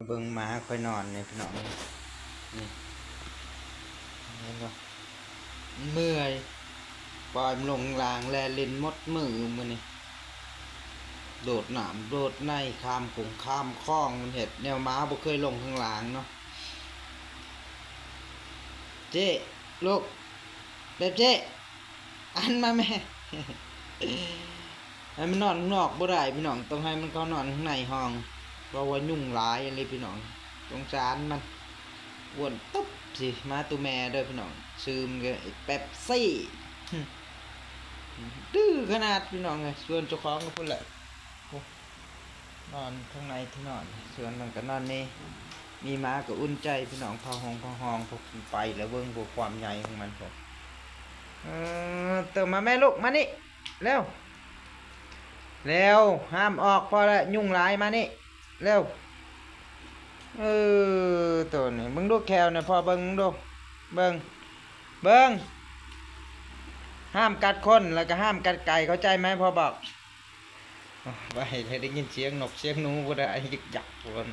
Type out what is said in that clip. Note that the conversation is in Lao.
ເບິ່ງໝາຂ້ອຍນອນນີ້ພີ່ນ້ອງ ນີ້ ເຫັນບໍ່? ເມື່ອຍ ປ່ອຍມັນລົງຂ້າງລ່າງ ແລ່ນຫຼິ້ນໝົດມື້ມື້ນີ້ ໂດດນ້ຳໂດດໃນ ຂ້າມຂົງຂ້າມຄອງ ມັນເຮັດແນວໝາບໍ່ເຄີຍລົງຂ້າງລ່າງເນາະ. ເຈ້ ລູກ ເປັບເຈ້ ອັນມາແມ່ ໃຫ້ມັນນອນຂ້າງນອກບໍ່ໄດ້ພີ່ນ້ອງ ຕ້ອງໃຫ້ມັນເຂົ້ານອນຂ້າງໃນຫ້ອງ ເພາະວ່າຍຸງຫຼາຍອີ່ຫຼີພີ່ນ້ອງ ສົງສານມັນ ອ້ວນຕຸບຊິ ໝາໂຕແມ່ເດີພີ່ນ້ອງ ຊື່ມັນກໍເປັບຊີ ດື້ຂະໜາດພີ່ນ້ອງເອີຍ ສ່ວນເຈົ້າຂອງກໍພຸ້ນແຫຼະ ໂອ້ ນອນຂ້າງໃນທີ່ນອນ ສ່ວນມັນກໍນອນນີ້ ມີໝາກໍອຸ່ນໃຈພີ່ນ້ອງ ພາຫ້ອງພາຫ້ອງ ພວກມັນໄປແລ້ວ ເບິ່ງພວກຄວາມໃຫຍ່ຂອງມັນພຸ້ນ ເອີ ເຕີມມາແມ່ລູກ ມານີ້ ເລັວ ເລັວ ຫ້າມອອກ ພໍແລ້ວ ຍຸງຫຼາຍ ມານີ້ ເລັວ ເອີ ໂຕນີ້ ເບິ່ງດູແຂ້ວນີ້ ພໍ່ເບິ່ງດູ ເບິ່ງ ເບິ່ງ ຫ້າມກັດຄົນ ແລ້ວກໍຫ້າມກັດໄກ່ ເຂົ້າໃຈໄໝ? ພໍ່ບອກ ໄວ້ ໄດ້ຍິນສຽງນົກສຽງໜູບໍ່ໄດ້ ຍຶກຍັກພຸ້ນ.